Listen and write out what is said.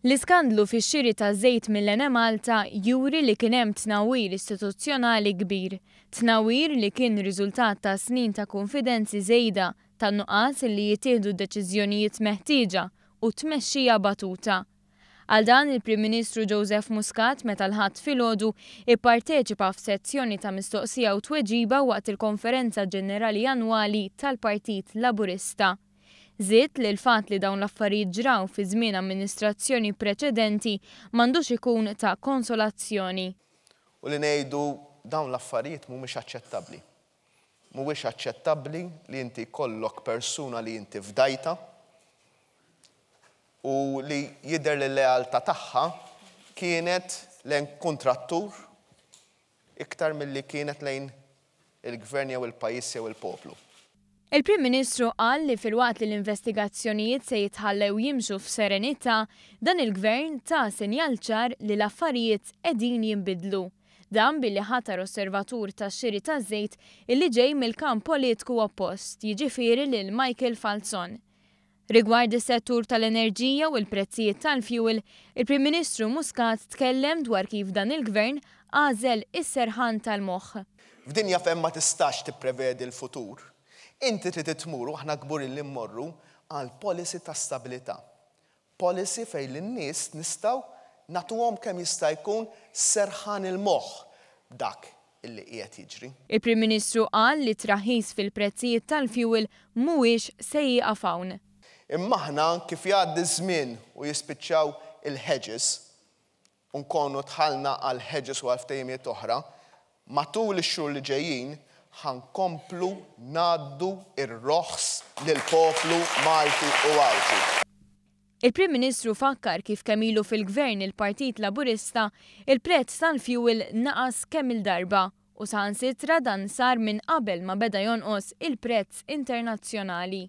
L-iskandlu fix-xiri ta' żejt mill-Enemalta juri li kien hemm tnawwir istituzzjonali kbir. Tnawwir li kien riżultat ta' snin ta' kunfidenzi żejda, tan-nuqqas li jittieħdu d-deċiżjonijiet meħtieġa u tmexxija batuta. Qal dan il-Prim Ministru Joseph Muscat meta l-Ħadd filgħodu ipparteċipa f'sezzjoni ta' mistoqsija u tweġiba waqt il-Konferenza Ġenerali Annwali tal-Partit Laburista. Żied li l-fatt li dawn l-affarijiet ġraw fi żmien amministrazzjoni preċedenti m'għandux ikun ta' konsolazzjoni. U li ngħidu dawn l-affarijiet mhumiex aċċettabbli. Mhuwiex aċċettabbli li inti jkollok persuna li inti fdajtha u li jidher li l-lealtà tagħha kienet lejn kuntrattur iktar milli kienet lejn il-Gvern jew il-pajjiż jew il-poplu. Il-Prim Ministru qal li filwaqt li l-investigazzjonijiet se jitħallew jimxu f'serenità, dan il-Gvern ta sinjal ċar li l-affarijiet qegħdin jinbidlu. Dan billi ħatar osservatur tax-xiri taż-żejt illi ġej mill-kamp politiku oppost, jiġifieri lil Michael Falzon. Rigward is-settur tal-enerġija u l-prezzijiet tal-fjuwil, il-Prim Ministru Muscat tkellem dwar kif dan il-Gvern għażel is-serħan tal-moħħ. F'dinja fejn ma tistax tipprevedi l-futur, inti trid tmur u aħna kburin li mmorru għal policy ta' stabilità. Policy fejn lin-nies nistgħu nagħtuhom kemm jista' jkun serħan il-moħħ b'dak illi qiegħed jiġri. Il-Prim Ministru qal li t-traħħis fil-prezzijiet tal-fjuwil mhuwiex se jieqaf hawn. Imma aħna kif jgħaddi ż-żmien u jispiċċaw il-hedges u nkunu dħalna għal hedges u għal ftehimiet oħra, matul ix-xhur li ġejjin ħa nkomplu ngħaddu r-roħs lill-poplu Malti u Għawdxi. Il-Prim Ministru fakkar kif kemm ilu fil-Gvern il-Partit Laburista, il-prezz tal-fjuwil naqas kemm-il darba u saħansitra dan sar minn qabel ma beda jonqos il-prezz internazzjonali.